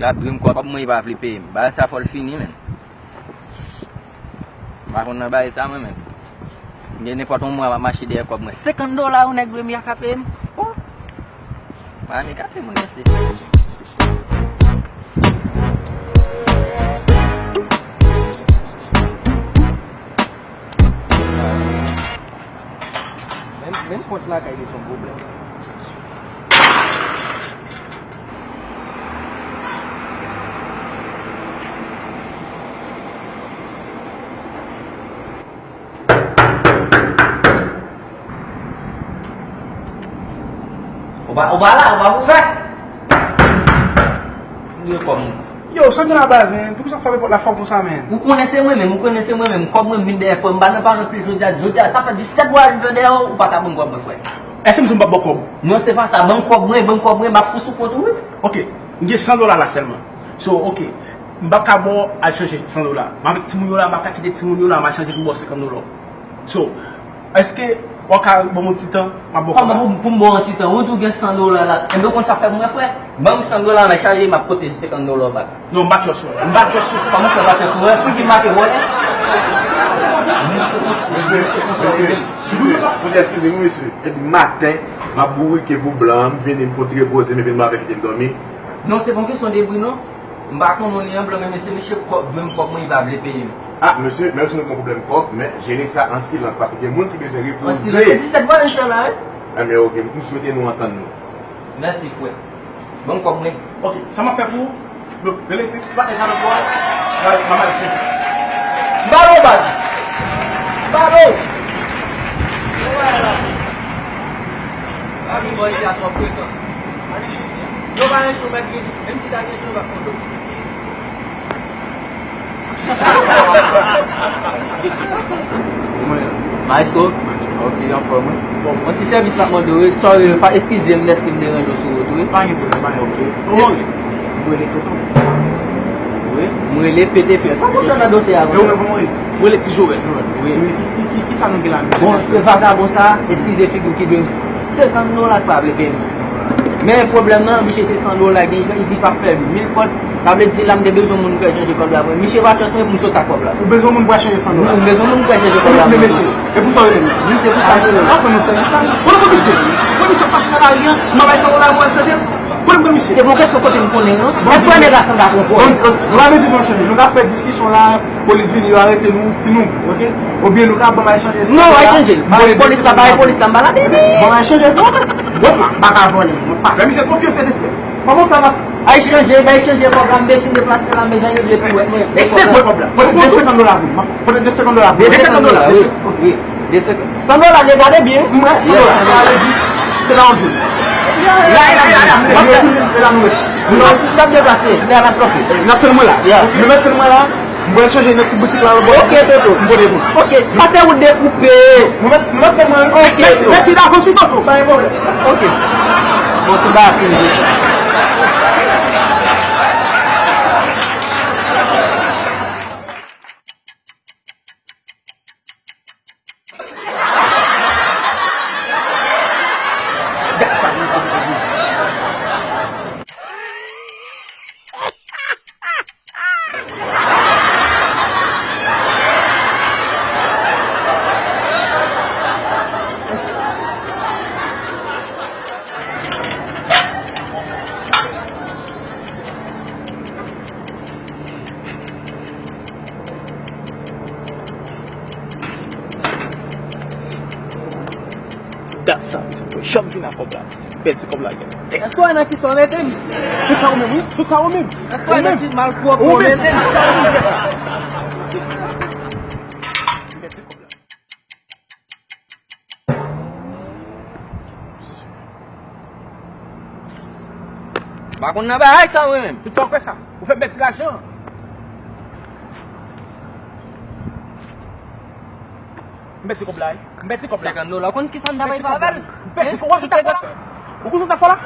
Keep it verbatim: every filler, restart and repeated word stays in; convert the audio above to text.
L ap dwe m kòb mwen, li pa vle peye m. Bagay sa fò l fini, menn. M pa konn nan bagay sa, mwen menm. M gen nenpòt yon mwa, m ap mache dèyè kòb mwen. Senkant dola, yon nèg dwe m, li pa ka peye m. Oh! Miami gate moun mesye. Menm, menm pòt lakay li se yon pwoblèm. Ou pa, ou pa la, ou pa pou fè. Mwen kòm. Yo, sa gen la baz, men? Poukisa w frape pòt la fò konsa, men? Ou konnen se mwen menm, ou konnen se mwen menm. Kòb mwen vin dèyè frè m, m pa nan pale anpil jodi a. Jodi a, sa fè disèt vwayaj m fè dèyè w, ou pa ka ban m kòb mwen, frè. Èske m di w m p ap ba w kòb? Non, se pa sa, ban m kòb mwen, ban m kòb mwen, m ap fou sou kont ou, wi. Ok, m gen san dola la sèlman. So, ok, m p ap ka ba w al chanje san dola. M avèk timoun yo la, m p ap ka kite timoun yo la, m al chanje pou ba w senkant dola. So, èske w ka ban m yon ti tan, m ap ba w kòb la? Kòman pou, pou m ba w yon ti tan? Ou di w gen san dola la. Enben, ou konn sa fè pou mwen, frè? Ban m san dola, m al chanje, m ap pote senkant dola w back. Non, m pa trust ou. M pa trust ou. Kòman fè pa trust ou? Wè, fouti make wòl, en? Mesye, mesye, mesye, mesye, eskize m, mesye. Epi maten, m ap bourike pou blan an, m vini, m fè yon ti repoze m, epi m pa vle kite m dòmi. Non, se pa yon kesyon de bri, non. M pa konnen li an blan, men mesye, mesye kòb, dwe m kòb mwen, li pa vle peye m. Ah, mesye, menm si nou gen pwoblèm kòb, men jere sa an silans, paske gen moun ki bezwen repoze. An silans, se disèt vwayaj sa la, wi. Enben, ok, m swete nou antann nou. Mèsi, frè. Ban m kòb mwen. Ok, sa m ap fè pou ou? Rele ti, ti patnè sa nan kò a. Mwen, mwen, mwen. M ba l yon bag. M ba l yon. Mwen, mwen, mwen. Mwen, mwen, mwen. Yo pa gen chou, mèt vini. Menm si ta gen chou, yo pa konn. Maestro? Ok, anfòm, wi. Yon ti sèvis m ap mande w, wi. Sorry, pa, eskize m dèske m deranje w sou wout, wi. Pa gen pwoblèm, pa gen pwoblèm. Ok. Kòman w rele? M rele Toto. Wi, m rele P T F. Sa pou jwenn nan dosye a, konsa? E ou menm, kòman w rele? M rele Ti Jowèl. Wi. Wi, ki, ki, ki, ki sa nou gen la, mesye? Bon, se vagabon sa, eskize figi w ki dwe m senkant dola k pa vle peye m. Men pwoblèm nan, misye se san dola gen, li di l p ap fè mil kòb. Sa vle di la m te bezwen moun pou al chanje kòb la pou mwen. Misye pa trust mwen pou m sot ak kòb la. Ou bezwen moun pou al chanje san dola? Wi, m bezwen moun pou al chanje kòb la pou mwen. Men mesye, e pou sa w rele m? Wi, se pou sa m rele w. Mwen konnen sèvis sa. Kote pou misye? Kote misye pase nan lari an, m ap bay san dola pou al chanje? Kote m konn misye? Se bon kesyon kote m konnen, non. Èske nèg la sanble ak yon vòlè? Nou pa vle di pou nou chanje. Nou ka fè diskisyon la. Polis vini, yo arete nou, si nou, ok? Oubyen nou ka ban m al chanje. Non, al chanje. Polis la, bay polis la, m pa la, bebe. Ban m al chanje, non, men. Bon, m pa ka vòlè, mwen pa. Men misye konfyans mete frè. Kòman w fè la? Al chanje, bay chanje kòb la, m bezwen deplase la, men jan yo vle pi wè mwen. E se vre kòb la. Pote de senkant dola pou mwen. Pote de senkant dola pou mwen. De senkant dola, wi. Wi. De senkant. San dola, ale gade byen. Mwen, san dola. Sa vle di, se la w ap jwenn. La, la, la, la. Mwen, mwen, mwen, mwen, mwen. Nou ap, nou ap deplase, lè a n ap kanpe. N ap tann mwen la. Ya. Nou mèt tann mwen la. M pral chanje nan ti boutik la, lòt bò. Ok, Toto. M pote pou. Ok, pase wout dekoupe. Nou mèt, nou mèt tann mwen. Ok, mèsi, Toto. Mèsi davans wi, Toto. Pa gen pwoblèm. Ok. Bon, tout bagay fini. Dat sa, jòb vin a kòb la. Pèdi kòb la, gen. Èske w nan ki sa w mete m? Tout sa ou menm, wi. Tout sa ou menm. Èske w nan ki malpwòp ou mete m? M pa konn nan bagay sa, mwen menm. Tout sa w kwè sa? Ou fè m pèdi lajan. M pèdi kòb la, wi. M pèdi kòb la. Senkant dola. Ou konn kisa m ta bay avè l? M pèdi kòb la. Ou konn sa m ta fè la?